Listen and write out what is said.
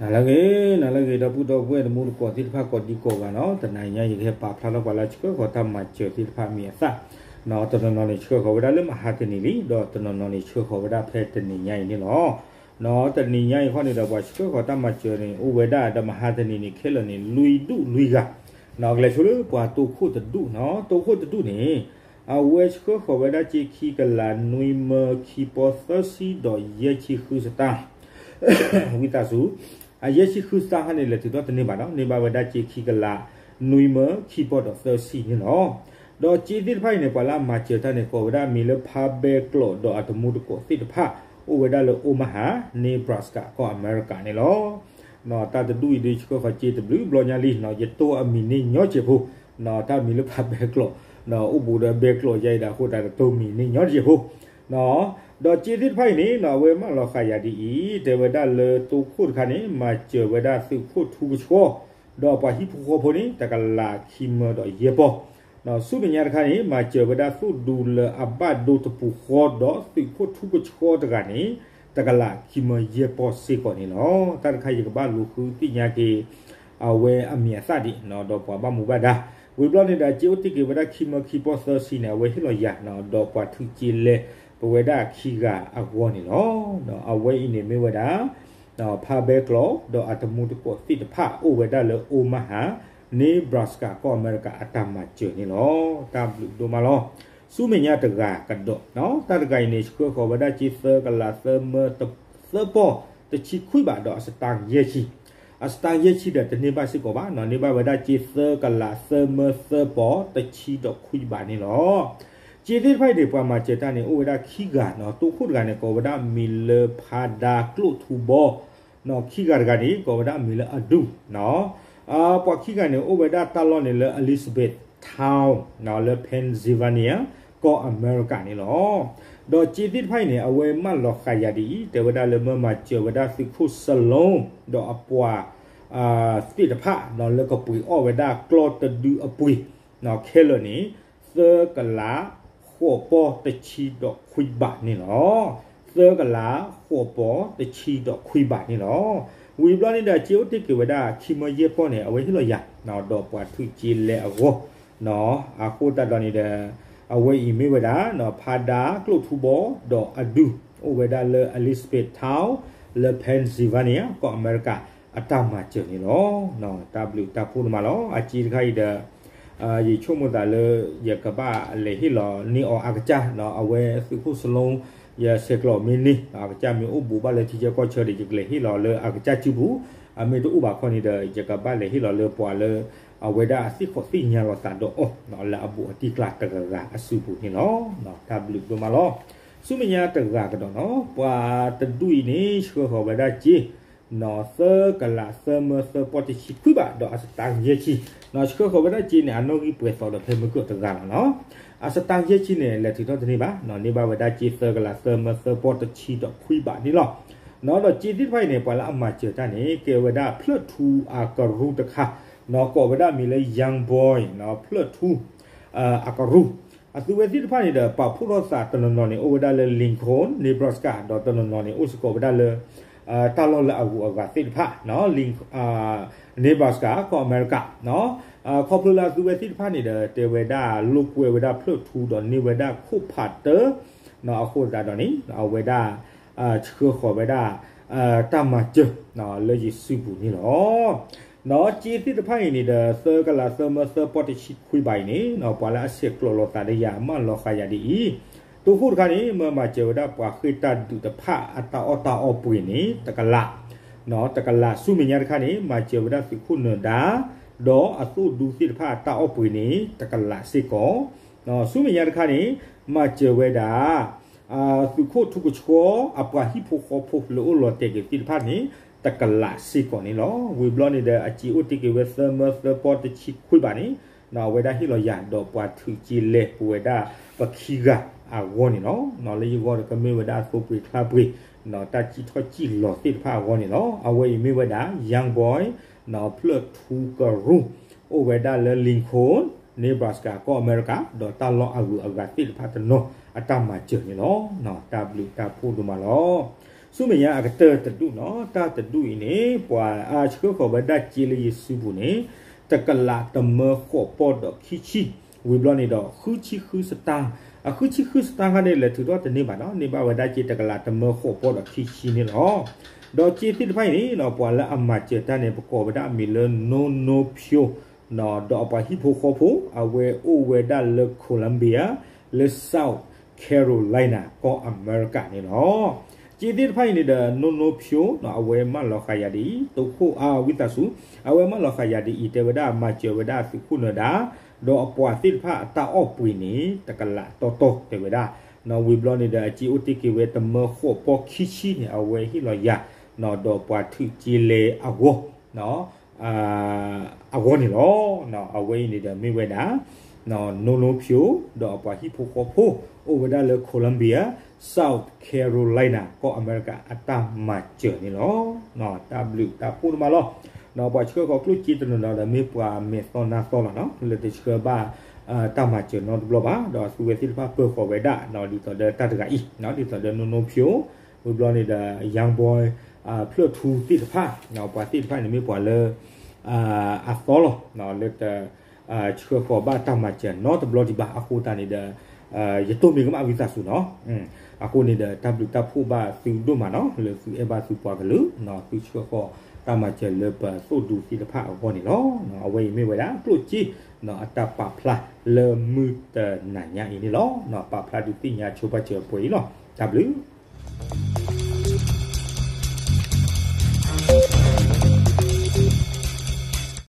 နၤလၢအဂ့ၤ, နၤလၢအဂ့ၤ ဒီပုၢ်ဒီဝဲၢ်တံၤသကိးသ့ၣ်တဖၣ်ကိးဒံကိးဂၤနီၤ, တနၤညါယကဟဲပာ်ဖျါထီၣ်ပှၤလၢအဆှၢဃီၤတၢ်မၤစၢၤသ့ၣ်တဖၣ်မ့ၢ်အသၣ်, တနီၤနီၤန့ၣ်ဆှၢဃီၤဝဲဒၣ်လၢမဟါတနံၤလံ, ဒီးတနီၤနီၤန့ၣ်ဆှၢဃီၤဝဲဒၣ်ဖဲတနံၤညါအံၤန့ၣ်လီၤ. တနံၤညါအံၤခီန့ၣ်ဒီး ပှၤဆှၢဃီၤတၢ်မၤစၢၤန့ၣ် အိၣ်ဝဲဒၣ်ဒီးမဟါတနံၤန့ၣ် ခဲလၢာ်န့ၣ် လွံၢ်ဒူၣ်လွံၢ်ဂၤ, ကလဲၤဆိလၢပှၤတိခိၣ်တဒူၣ်နီၤ, တိခိၣ်တဒူၣ်န့ၣ် အဝဲဆှၢဃီၤဝဲဒၣ်စ့ခံကလးနွံမၢခံပီသၢဆံဒီးယဲၢ်ဆံဃုစတၢ် ဝံသးစူၤ, အယဲၢ်ဆံဃုစတၢ်ဟါန့ၣ် လဲၤထုးထီၣ်တန့ၢ်ဘၣ်နီၤ, န့ၢ်ဘၣ်ဝဲဒၣ်စ့ခံကလးနွံမၢခံပီဒီးသၢဆံန့ၣ်လီၤ. ဒီးစ့သ့ၣ်တဖၣ်အံၤန့ၣ် ပှၤလၢအမၤစၢၤတၢ်န့ၣ် ကိးဝဲဒၣ်အမံၤလၢဖါဘဲကျိးဒီးအတမူတကိးသ့ၣ်တဖၣ် အိၣ်ဝဲဒၣ်လၢ Omaha, Nebraska ကီၢ်အမဲရကၤန့ၣ်လီၤ. တၢ်တဒူၣ်အံၤဒုးဆှၢဃီၤစ့တဘျုးဘျီညါလံနီၤ, ယတိၢ်အမံၤန့ၢ်ညီစဲးဖိ, တၢ်မံၤလၢဖါဘဲကျိး, အိၣ်ဘူးဒီးဘဲကျိးယါအံၤဒၣ်အဃိသတးဒီးတိၢ်မံၤန့ၢ်ညီစဲးဖိ ဒီးစ့သ့ၣ်တဖၣ်အံၤန့ၣ်နီၤ အဝဲမၢလီၤဃာ်ယၤဒ်အံၤ, တဲဝဲဒၣ်လၢတိခိၣ်တခါန့ၣ် မၤစၢၤဝဲဒၣ်သုးခိၣ်ထူကဆှီ, ဒီးပှၤဟံၣ်ဖိဃီဖိန့ၣ် တကလးခံမၢဒီးယဲၢ်ပီၢ်, ဆူမဲာ်ညါတခါန့ၣ် မၤစၢၤဝဲဒၣ်သိၣ်ဒူလၢအဘၣ်ဒိတပူၤဃီဒီးသုးခိၣ်ထူကဆှီတဂၤန့ၣ် တကလးခံမၢယဲၢ်ပီၢ်စ့ၢ်ကီးန့ၣ်လီၤ. တၢ်တခါယကဘၣ်လူၤဃုသ့ၣ်ညါက့ၤ အဝဲအမံၤအသၣ်ဒံးနီၤ ဒီးပှၤဘၣ်မူဘၣ်ဒါ, ဝံၤဘျီန့ၣ်ဒီး စ့အိၣ်တ့ၢ်က့ၤဝဲဒၣ်ခံမၢခံပီၢ်သၢဆံန့ၣ် အဝဲဟ့ၣ်လီၤယၤနီၤ ဒီးပှၤထုးက့ၤလဲၤပဝဲဒၣ်ခံဂၤအဂီၢ်န့ၣ်လီၤ. အဝဲအံၤန့ၣ်မ့ၢ်ဝဲဒၣ် ဖါဘဲကျိး ဒီးအတမူတကိးသ့ၣ်တဖၣ် အိၣ်ဝဲဒၣ်လၢ Omaha, Nebraska ကီၢ်အမဲရကၤအတၢ်မၤစၢၤန့ၣ်လီၤ. တၢ်ဘျုးဒိၣ်မးလီၤ. ဆူမဲာ်ညါတဂၤကဒီးနီၤ, တၢ်တဂၤအံၤန့ၣ် ဆှၢဃီၤဝဲဒၣ်စ့သၢကလးသၢမၢ သၢပီၢ်တဆံခွံဘးဒီးအစတၣ်ယဲၢ်ဆံ, အစတၣ်ယဲၢ်ဆံဒီးတန့ၢ်ဘၣ်စ့ၢ်ကီးဘၣ်နီၤ, န့ၢ်ဘၣ်ဝဲဒၣ်စ့သၢကလးသၢမၢသၢပီၢ်တဆံဒီးခွံဘးန့ၣ်လီၤ. စ့သ့ၣ်တဖၣ်အံၤန့ၣ် ပှၤမၤစၢၤတၢ်န့ၣ် အိၣ်ဝဲဒၣ်ခံဂၤနီၤ, တိခိၣ်တဂၤန့ၣ် ကိးဝဲဒၣ်မံၤလၢဖါဒါကျိၣ်ထူဘီ ခံဂၤတဂၤန့ၣ် ကိးဝဲဒၣ်မံၤလၢအဒူၣ်နီၤ, ပှၤခံဂၤန့ၣ် အိၣ်ဝဲဒၣ်တၢ်လီၢ်န့ၣ်လၢ Elizabethtown နီၤ လၢ Pennsylvania ကီၢ်အမဲရကၤန့ၣ်လီၤ. ဒီးစ့သ့ၣ်တဖၣ်အံၤန့ၣ် အဝဲမၢလီၤဃာ်ယၤဒ်အံၤ, တဲဝဲဒၣ်လၢမၢမၤစၢၤဝဲဒၣ်သုးခိၣ်စလိ ဒီးအပှၤ သ့ၣ်တဖၣ်နီၤ လၢကပှ့ၤအီၣ်ဝဲဒၣ်ကျီၢ်တဒုအပှ့ၤ ခဲလၢာ်န့ၣ် သၢကလးဃိးပီၢ်တဆံဒီးခွံဘးန့ၣ်လီၤ. သၢကလးဃိးပီၢ်တဆံဒီးခွံဘးန့ၣ်လီၤ. ဝံၤဘျီန့ၣ်ဒီး စ့အိၣ်တ့ၢ်က့ၤဝဲဒၣ်ခံမၢယဲၢ်ပီၢ်န့ၣ် အဝဲဟ့ၣ်လီၤယၤ ဒီးပှၤထုးက့ၤလဲၤအဂီၢ် အဃိသတးဒီးန့ၣ်ဒီး အဝဲအံၤမ့ၢ်ဝဲဒၣ် ဖါဒါကျိၣ်ထူဘီ ဒီးအဒူၣ် အိၣ်ဝဲဒၣ်လၢ Elizabethtown လၢ Pennsylvania ကီၢ်အမဲရကၤ အတၢ်မၤစၢၤန့ၣ်လီၤ. တၢ်ဘျုးတၢ်ဖှိၣ်ဒိၣ်မးလီၤ. အစ့တခါအံၤဒီး ယဆိကမိၣ်သးလၢ ယကဘၣ်လဲၤဟ့ၣ်လီၤန့ၢ်အီၤအကစၢ် အဝဲသုးခိၣ်စလိ ယဆဲးကျိးမ့ၢ်န့ၢ် အကစၢ်မ့ၢ်အိၣ်ဘူးဘၣ်လၢထံဆၢကီၢ်ဆၢဒီး ယကလဲၤဟ့ၣ်လီၤလၢအကစၢ်စုပူၤ, အမ့ၢ်တအိၣ်ဘၣ်ခီန့ၣ်ဒီး ယကဘၣ်လဲၤဟ့ၣ်လီၤလၢပှၤလၢ အဝဲဒၣ်အသ့ၣ်ခီၣ်သ့ၣ်ညါလီၤသးဒီးအီၤ လၢအဘူးအတံၢ်ကျါတဂၤဂၤအစုပူၤန့ၣ်လီၤ. တၢ်ဘျုးဒိၣ်မးလီၤ. ဆူမဲာ်ညါတဂၤကဒီးနီၤ ပှၤတဒူၣ်အံၤန့ၣ် ဆှၢဃီၤဝဲဒၣ်စ့ သၢကလးသၢမၢသၢပီၢ်တဆံခွံဘး ဒီးအစတၣ်ယဲၢ်ဆံ ဆှၢဃီၤဝဲဒၣ်စ့န့ၣ် အနီၣ်ဂံၢ်ပှဲၤသီဒီးဖဲမုၢ်ကၢၢ်တဂၤလီၤနီၤ. အစတၣ်ယဲၢ်ဆံန့ၣ် လဲၤထုးထီၣ်တန့ၢ်ဘၣ်နီၤ, န့ၢ်ဘၣ်ဝဲဒၣ်စ့သၢကလးသၢမၢသၢပီၢ်တဆံဒီးခွံဘးန့ၣ်လီၤ. ဒီးစ့သ့ၣ်တဖၣ်အံၤန့ၣ် ပှၤလၢအမၤစၢၤတၢ်န့ၣ် ကဲဝဲဒၣ်ဖျၢၣ်ထူအကရူၢ်တခါနီၤ, ကိးဝဲဒၣ်မံၤလၢ Young Boy နီၤ, ဖျၢၣ်ထူ အကရူၢ်, အသုဝဲသ့ၣ်တဖၣ်န့ၣ်ဒီး ပာ်ဖှိၣ်ထီၣ်သးတနီၤနီၤန့ၣ် အိၣ်ဝဲဒၣ်လၢ Lincoln, Nebraska ဒီးတနီၤနီၤန့ၣ် အိၣ်စ့ၢ်ကီးဝဲဒၣ်လၢ တၢ်လီၢ်လၢအဂုၤအဂၤသ့ၣ်တဖၣ်နီၤ, Nebraska ကီၢ်အမဲရကၤနီၤ, ခီဖျိလၢအသုဝဲသ့ၣ်တဖၣ်န့ၣ်ဒီး တဲဝဲဒၣ်လိာ်ကွဲဝဲဒၣ်ဖျၢၣ်ထူဒီးန့ၢ်ဝဲဒၣ်ခိၣ်ဖးတၢၢ်နီၤ, အဃိသတးဒီးန့ၣ် အဝဲဒၣ် ဆှၢဃီၤဝဲဒၣ် တၢ်မၤစၢၤ လၢယစုပူၤန့ၣ်လီၤ. နီၤ စ့သ့ၣ်တဖၣ်အံၤန့ၣ်ဒီး သၢကလးသၢမၢသၢပီၢ်တဆံခွံဘးအံၤန့ၣ်နီၤ, ပှၤလၢအဆဲးကျိးလိာ်သးဒီးယၤ မၢလီၤဃာ်ယၤဒ်အံၤ, တိခိၣ်တခါန့ၣ် မၢမၤစၢၤဝဲဒၣ်ပှၤဃ့ၢ်တၢ်ဒုးတဖၣ်အတၢ်အီၣ်တၢ်အီပှ့ၤန့ၣ် တကလး, တကလး ဆူမဲာ်ညါတခါန့ၣ် မၤစၢၤဝဲဒၣ်သုးခိၣ်နၢၤဒါ ဒီးအသိၣ်ဒူသ့ၣ်တဖၣ်အတၢ်အီၣ်ပှ့ၤန့ၣ် တကလးစ့ၢ်ကီး ဆူမဲာ်ညါတခါန့ၣ် မၤစၢၤဝဲဒၣ် သုးခိၣ်ထူကဆှီ အပှၤဟံၣ်ဖိဃီဖိလၢအိၣ်လီၤတဲာ်က့ၤသ့ၣ်တဖၣ်န့ၣ် တကလးစ့ၢ်ကီးန့ၣ်လီၤ. ဝံၤဘျီန့ၣ်ဒီး အစ့အိၣ်တ့ၢ်က့ၤဝဲသၢမၢသၢပီၢ်တဆံခွံဘးန့ၣ် အဝဲဒၣ်ဟ့ၣ်လီၤယၤ ဒီးပှၤထုးက့ၤလဲၤပဝဲဒၣ်ပခံဂၤအဂီၢ်န့ၣ်လီၤ. လၢယဂီၢ်ဒီးကမ့ၢ်ဝဲဒၣ်အသိပှ့ၤချါပှ့ၤ တၢ်စံၣ်ထီၣ်စံၣ်လီၤသ့ၣ်တဖၣ်အဂီၢ်န့ၣ်လီၤ. အဝဲအံၤမ့ၢ်ဝဲဒၣ် Young Boy ဖျၢၣ်ထူကရူၢ် အိၣ်ဝဲဒၣ်လၢ Lincoln, Nebraska ကီၢ်အမဲရကၤ ဒီးတၢ်လီၢ်အဂုၤအဂၤသ့ၣ်တဖၣ်တနီၤ အတၢ်မၤစၢၤန့ၣ်လီၤ. တၢ်ဘျုးတၢ်ဖှိၣ်ဒိၣ်မးလီၤ. ဆူမဲာ်ညါအကတၢၢ်တဒူၣ်နီၤ, တၢ်တဒူၣ်အံၤန့ၣ် ပှၤအါဆှၢဃီၤဝဲဒၣ်စ့လၢယစုပူၤန့ၣ် တကလးတမၢဃိးပီၢ်ဒီးခံဆံ, ဝံၤဘျီန့ၣ်ဒီး ဃုဆံဃုစတၢ်, အဃုဆံဃုစတၢ်ခါန့ၣ် လဲၤထုးထီၣ်တန့ၢ်ဘၣ်နီၤ, န့ၢ်ဘၣ်ဝဲဒၣ်စ့တကလးတမၢဃိးပီၢ်ဒီးခံဆံန့ၣ်လီၤ. ဒီးစ့သ့ၣ်တဖၣ်အံၤန့ၣ်နီၤ ပှၤလၢအမၤစၢၤတၢ်န့ၣ် ပကိးဝဲဒၣ်အမံၤလၢ Nono Pyo ဒီးအပှၤဟံၣ်ဖိဃီဖိ အဝဲအိၣ်ဝဲဒၣ်လၢ Columbia လၢ South Carolina ကီၢ်အမဲရကၤန့ၣ်လီၤ. စ့သ့ၣ်တဖၣ်အံၤန့ၣ်ဒီး Nono Pyo အဝဲမၢလီၤဃာ်ယၤဒ်အံၤ, တိခိၣ်အဝံသးစူၤ, အဝဲမၢလီၤဃာ်ယၤဒ်အံၤ တဲဝဲဒၣ် မၤစၢၤဝဲဒၣ်သုးခိၣ်နၢၤဒါ ဒီးအပှၤသ့ၣ်တဖၣ်အတၢ်အီၣ်ပှ့ၤန့ၣ် တကလးတီတီတဲဝဲဒၣ်, ဝံၤဘျီန့ၣ်ဒီး အစ့အိၣ်တ့ၢ်က့ၤဝဲတမၢဃိးပီၢ်ခံဆံန့ၣ် အဝဲဟ့ၣ်လီၤယၤ ဒီးပှၤထုးစ့လဲအဂီၢ် အဂီၢ်န့ၣ်လီၤ. အဝဲအံၤန့ၣ်ဒီးမ့ၢ်ဝဲဒၣ် Nono Pyo ဒီးအပှၤဟံၣ်ဖိဃီဖိ အိၣ်ဝဲဒၣ်လၢ Columbia, South Carolina ကီၢ်အမဲရကၤ အတၢ်မၤစၢၤန့ၣ်လီၤ. တၢ်ဘျုးတၢ်ဖှိၣ်ဒိၣ်မးလီၤ. ပှၤဆှၢဃီၤကျိၣ်စ့တနီၤနီၤဒီး မ့ၢ်ပှၤမဲာ်သီနါသီလီၤနီၤ, လၢတဆှၢဘၣ် တၢ်မၤစၢၤနီတဘျီဘၣ်, ဒီးသုဝဲသ့ၣ်တဖၣ်ပၢၤဃီၤဝဲဒၣ် ဒ်သိးဒီးတၢ်တဂၤအံၤ ဒ်သိးဒီး Nono Pyo ဝံၤဘျီန့ၣ်ဒီး Young Boy ဖျၢၣ်ထူသ့ၣ်တဖၣ်, ပှၤသ့ၣ်တဖၣ်န့ၣ်မ့ၢ်ပှၤလၢ အသီလီၤ လၢတ ဆှၢဃီၤဘၣ်တၢ်မၤစၢၤနီတဘျီဒံးဘၣ် အဃိသတးန့ၣ်ဒီး ယတိၢ်မံၤကမၣ်ဝံသးစူၤနီၤ, အဃိန့ၣ်ဒီး တၢ်ဘျုးတၢ်ဖှိၣ်ဘၣ်သုဒိၣ်မးနီၤ လၢသုအဲၣ်ဘၣ်သုပှၤကလုာ် သုဆှၢဃီၤတၢ်မၤစၢၤလၢပသိၣ်ဒူသ့ၣ်တဖၣ်အဂီၢ်န့ၣ်လီၤ. အဝဲအံၤမ့ၢ်ဝဲဒၣ် ကျိၣ်စ့ အတၢ်ပာ်ဖျါလၢမုၢ်တနၤညါအံၤန့ၣ်လီၤ. ပာ်ဖျါဒုးသ့ၣ်ညါဆိပာ်စၢၤပှဲၤအံၤလီၤ. တၢ်ဘျုး